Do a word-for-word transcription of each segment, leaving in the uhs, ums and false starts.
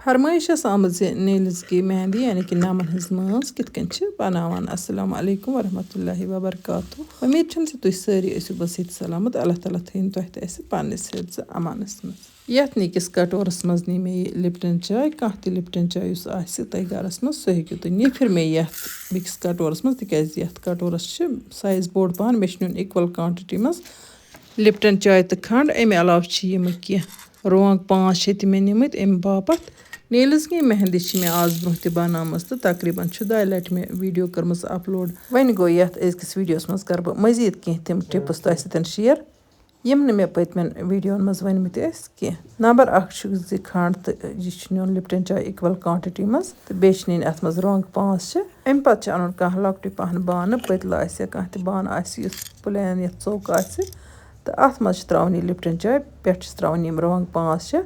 فرمٲیش ٲس آمٕژ زِ نیلز کی مہندی یعنی کہِ نَمَن ہٕنٛز مٲنٛز کِتھ کٔنۍ چھِ بناوان۔ السلام علیکم ورحمۃ اللہ وبرکاتہ۔ اُمید چھم زِ تُہۍ سٲری ٲسِو بہٕ سۭتۍ سلامت۔ اللہ تعالیٰ تھٲیِن تۄہہِ تہٕ اَسہِ پننِس حفظ امانس منٛز۔ یتھ نِکِس کٹورس منٛز نی مےٚ یہِ لپٹن چاے۔ کانٛہہ تہِ لپٹن چاے یُس آسہِ تۄہہِ گرس منٛز، سُہ ہیٚکِو تُہۍ نی۔ پھِر مےٚ یتھ بیٚکِس کٹورس منٛز، تِکیازِ یتھ کٹورس چھِ سایز بوٚڑ پہن۔ مےٚ چھُ نیُن equal quantity منٛز لپٹن چاے تہٕ کھنٛڈ۔ امہِ علاوٕ چھِ یِم کینٛہہ رونٛگ پانٛژھ شےٚ تہِ مےٚ نِمٕتۍ امہِ باپتھ۔ نیلز کی مہندی چھِ مےٚ آز برونٛہہ تہِ بنٲومٕژ تہٕ تقریباً چھُ دۄیہِ لٹہِ مےٚ video کٔرمٕژ upload۔ وۄنۍ گوٚو، یتھ أزکِس videoس منٛز کرٕ بہٕ مزید کینٛہہ تِم tips تۄہہِ سۭتۍ share، یِم نہٕ مےٚ پٔتمٮ۪ن videoن منٛز ؤنمٕتۍ ٲسۍ کینٛہہ۔ number اکھ چھُ زِ کھنٛڈ تہٕ یہِ چھُ نیُن لپٹن چاے equal quantity منٛز تہٕ بیٚیہِ چھِ نِنۍ اتھ منٛز رۄنٛگ پانٛژھ شےٚ۔ امہِ پتہٕ چھُ انُن کانٛہہ لۄکٹُے پہن بانہٕ، پٔتلہٕ آسہِ یا کانٛہہ تہِ بانہٕ آسہِ یُس plain یتھ ژوٚک آسہِ، تہٕ اتھ منٛز چھِ ترٛاوٕنۍ یہِ لپٹن چاے، پٮ۪ٹھ چھِس ترٛاوٕنۍ یِم رۄنٛگ پانٛژھ شےٚ،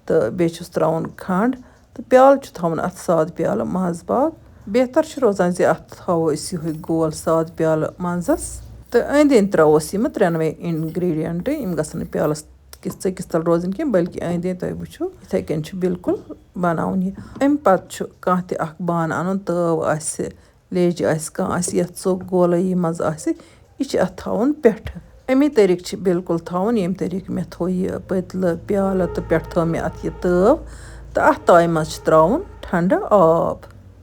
تہٕ بیٚیہِ چھُس ترٛاوُن کھنٛڈ، تہٕ پیالہٕ چھُ تھاوُن اتھ سادٕ پیالہٕ منٛز باگ۔ بہتر چھُ روزان زِ اتھ تھاوو أسۍ یِہوٚے گول سادٕ پیالہٕ منٛزس، تہٕ أنٛدۍ أنٛدۍ ترٛاووس یِم ترٛٮ۪نوَے ingredient۔ یِم گژھن نہٕ پیالس کِس ژٔکِس تل روزٕنۍ کینٛہہ، بلکہِ أنٛدۍ أنٛدۍ تۄہہِ وٕچھِو یِتھے کٔنۍ چھُ بالکل بناوُن یہِ۔ امہِ پتہٕ چھُ کانٛہہ تہِ اکھ بانہٕ انُن، تٲو آسہِ، لیٚج آسہِ، کانٛہہ آسہِ یتھ ژوٚک گولٲیی منٛز آسہِ، یہِ چھُ اتھ تھاوُن پٮ۪ٹھٕ۔ امی طریقہٕ چھِ بالکل تھاوُن، ییٚمہِ طریقہٕ مےٚ تھوو یہِ پٔتلہٕ پیالہٕ تہٕ پٮ۪ٹھٕ تھٲو مےٚ اتھ یہِ تٲو، تہٕ اتھ تایہِ منٛز چھُ ترٛاوُن ٹھنڈٕ آب،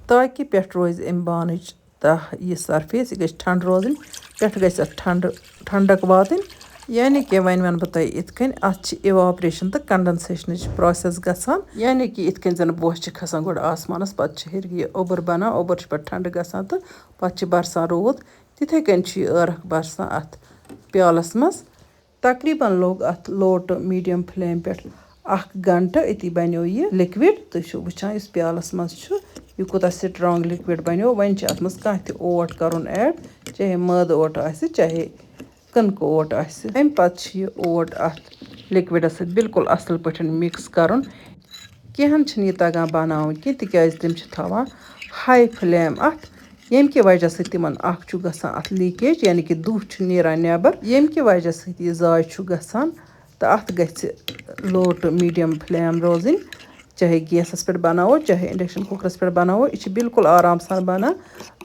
تاکہِ پٮ۪ٹھٕ روزِ امہِ بانٕچ تاہ یہِ surface، یہِ گژھِ ٹھنڈٕ روزٕنۍ، پٮ۪ٹھٕ گژھِ اتھ ٹھنڈٕ، ٹھنڈک واتٕنۍ۔ یعنی کہِ وۄنۍ ونہٕ بہٕ تۄہہِ یِتھ کٔنۍ، اتھ چھِ evaporation تہٕ condensationٕچ process گژھان۔ یعنی کہِ یِتھ کٔنۍ زن بۄہہ چھِ کھسان گۄڈٕ آسمانس، پتہٕ چھِ ہیٚرِ یہِ اوٚبُر بنان، اوٚبُر چھُ پتہٕ ٹھنڈٕ گژھان تہٕ پتہٕ چھِ برسان روٗد۔ تِتھے کٔنۍ چھُ یہِ عٲرق برسان اتھ پیالس منٛز۔ تقریباً لوٚگ اتھ low to medium flame پٮ۪ٹھ اکھ گنٹہٕ۔ أتی بنیو یہِ liquid۔ تُہۍ چھِو وٕچھان یُس پیالس منٛز چھُ، یہِ کوٗتاہ strong liquid بنیو۔ وۄنۍ چھُ اتھ منٛز کانٛہہ تہِ اوٹ کرُن add، چاہے مٲدٕ اوٹ آسہِ، چاہے کٕنکہٕ اوٹ آسہِ۔ امہِ پتہٕ چھُ یہِ اوٹ اتھ liquidس سۭتۍ بالکل اصل پٲٹھۍ mix کرُن۔ کینٛہن چھِنہٕ یہِ تگان بناوُن کینٛہہ، تِکیازِ تِم چھِ تھاوان high flame اتھ، ییٚمہِ کہِ وجہ سۭتۍ تِمن اکھ چھُ گژھان اتھ leakage، یعنی کہِ دُہ چھُ نیران نٮ۪بر، ییٚمہِ کہِ وجہ سۭتۍ یہِ ضایع چھُ گژھان۔ تہٕ اتھ گژھِ low to medium flame روزٕنۍ، چاہے گیسس پٮ۪ٹھ بناوو، چاہے induction cookerس پٮ۪ٹھ بناوو، یہِ چھِ بالکل آرام سان بنان۔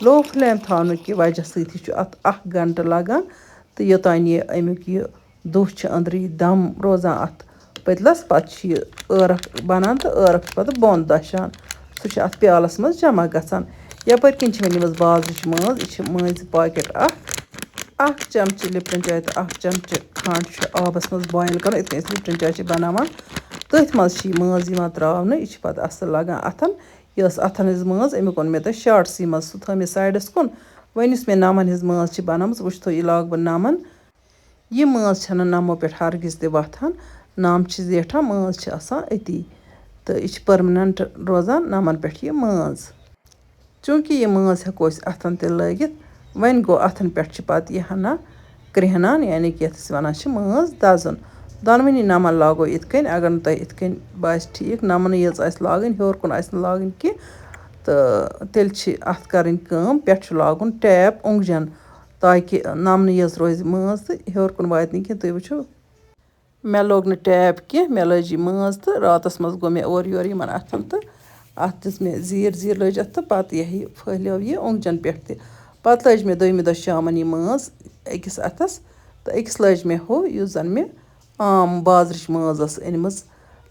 Low flame تھاونہٕ کہِ وجہ سۭتی چھُ اتھ اکھ گنٹہٕ لگان، تہٕ یوٚتام یہِ امیُک یہِ دُہ چھِ أنٛدرٕے دم روزان اتھ پٔتلس، پتہٕ چھُ یہِ عٲرق بنان تہٕ عٲرق چھُ پتہٕ بۄن دَچھان۔ سُہ چھُ اتھ پیالس منٛز جمع گژھان۔ یپٲرۍ کِنۍ چھِ مےٚ نِمٕژ بازرٕچ مٲنٛز، یہِ چھِ مٲنٛزِ packet اکھ۔ اکھ چمچہٕ لپٹن چاے تہٕ اکھ چمچہٕ کھنٛڈ چھُ آبس منٛز boil کرُن۔ یِتھ کٔنۍ أسۍ لپٹن چاے چھِ بناوان، تٔتھۍ منٛز چھِ یہِ مٲنٛز یِوان تراونہٕ۔ یہِ چھِ پتہٕ اصل لگان اتھن۔ یہِ ٲس اتھن ہٕنٛز مٲنٛز، امیُک اوٚن مےٚ تۄہہِ شارٹسٕے منٛز، سُہ تھٲو مےٚ سایڈس کُن۔ وۄنۍ یُس مےٚ نمن ہٕنٛز مٲنٛز چھِ بنٲومٕژ، وۄنۍ چھِ تھٲو یہِ لاگہٕ بہٕ نمن۔ یہِ مٲنٛز چھَنہٕ نَمو پٮ۪ٹھ ہرگِز تہِ وۄتھان، نَم چھِ زیٹھان، مٲنٛز چھِ آسان أتی۔ تہٕ یہِ چھِ permanent روزان نَمَن پٮ۪ٹھ یہِ مٲنٛز۔ چوٗنٛکہِ یہِ مٲنٛز ہٮ۪کو أسۍ اَتھَن تہِ لٲگِتھ، وۄنۍ گوٚو اَتھَن پٮ۪ٹھ چھِ پَتہٕ یہِ ہنا کرٛیٚہنان، یعنی کہِ یَتھ أسۍ وَنان چھِ مٲنٛز دَزُن۔ دۄنوٕنی نَمَن لاگو یِتھ کٔنۍ، اگر نہٕ تۄہہِ یِتھ کٔنۍ باسہِ ٹھیٖک، نَمنہٕ یٲژ آسہِ لاگٕنۍ، ہیوٚر کُن آسہِ نہٕ لاگٕنۍ کینٛہہ، تہٕ تیٚلہِ چھِ اَتھ کَرٕنۍ کٲم، پٮ۪ٹھ چھُ لاگُن ٹیپ اوٚنٛگجَن۔ تاکہِ نَمنہٕ یٲژ روزِ مٲنٛز تہٕ ہیوٚر کُن واتہِ نہٕ کینٛہہ۔ تُہۍ وٕچھِو، مےٚ لوگ نہٕ ٹیپ کینٛہہ، مےٚ لٲج یہِ مٲنٛز تہٕ راتَس منٛز گوٚو مےٚ اورٕ یورٕ یِمَن اَتھَن تہٕ اَتھ دِژ مےٚ زیٖر زیٖر لٔج اَتھ تہٕ پَتہٕ یہِ ہا یہِ پھٔہلیو یہِ اوٚنٛگجَن پٮ۪ٹھ تہِ۔ پَتہٕ لٲج مےٚ دوٚیمہِ دۄہ شامَن یہِ مٲنٛز أکِس اَتھَس تہٕ أکِس لٲج مےٚ ہُہ، یُس زَن مےٚ عام بازرٕچ مٲنٛز ٲس أنمٕژ۔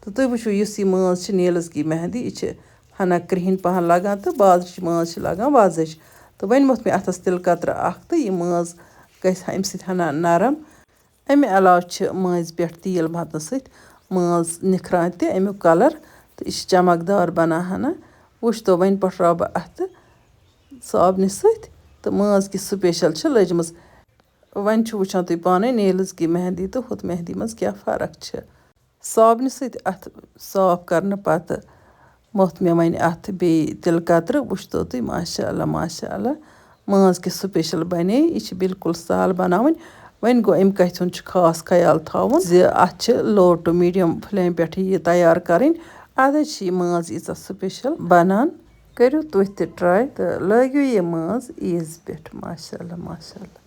تہٕ تُہۍ وٕچھِو، یُس یہِ مٲنٛز چھِ نیلٕز کی مہندی، یہِ چھِ ہنا کرٛہِنۍ پَہَن لَگان تہٕ بازرٕچ مٲنٛز چھِ لَگان وۄزٕج۔ تہٕ وۄنۍ موٚتھ مےٚ اَتھَس تِلہٕ قطرٕ اَکھ تہٕ یہِ مٲنٛز گژھِ ہا اَمہِ سۭتۍ ہنا نرم۔ اَمہِ علاوٕ چھِ مٲنٛزِ پٮ۪ٹھ تیٖل مَتنہٕ سۭتۍ مٲنٛز نِکھران تہِ اَمیُک colour، تہٕ یہِ چھِ چمکدار بَنان ہنا۔ وٕچھ تو، وۄنۍ پَٹھراو بہٕ اَتھٕ صابنہِ سۭتۍ تہٕ مٲنٛز کِژھ special چھِ لٔجمٕژ۔ وۄنۍ چھُ وٕچھان تُہۍ پانَے نیلٕز کی مہندی تہٕ ہُتھ مہندی منٛز کیٛاہ فرق چھِ۔ صابنہِ سۭتۍ اَتھ صاف کرنہٕ پتہٕ موٚتھ مےٚ وۄنۍ اَتھ بیٚیہِ تِلہٕ قطرٕ۔ وٕچھتو تُہۍ، ماشاء اللہ، ماشاء اللہ، مٲنٛز کِژھ special بنے۔ یہِ چھِ بالکل سہل بناوٕنۍ۔ وۄنۍ گوٚو، اَمہِ کَتھِ ہُنٛد چھُ خاص خیال تھاوُن زِ اَتھ چھِ low to medium flame پٮ۪ٹھ یہِ تیار کَرٕنۍ، اَدٕ چھِ یہِ مٲنٛز ییٖژاہ special بنان۔ کٔرِو تُہۍ تہِ try تہٕ لٲگِو یہِ مٲنٛز عیٖز پٮ۪ٹھ۔ ماشاء اللہ، ماشاء اللہ۔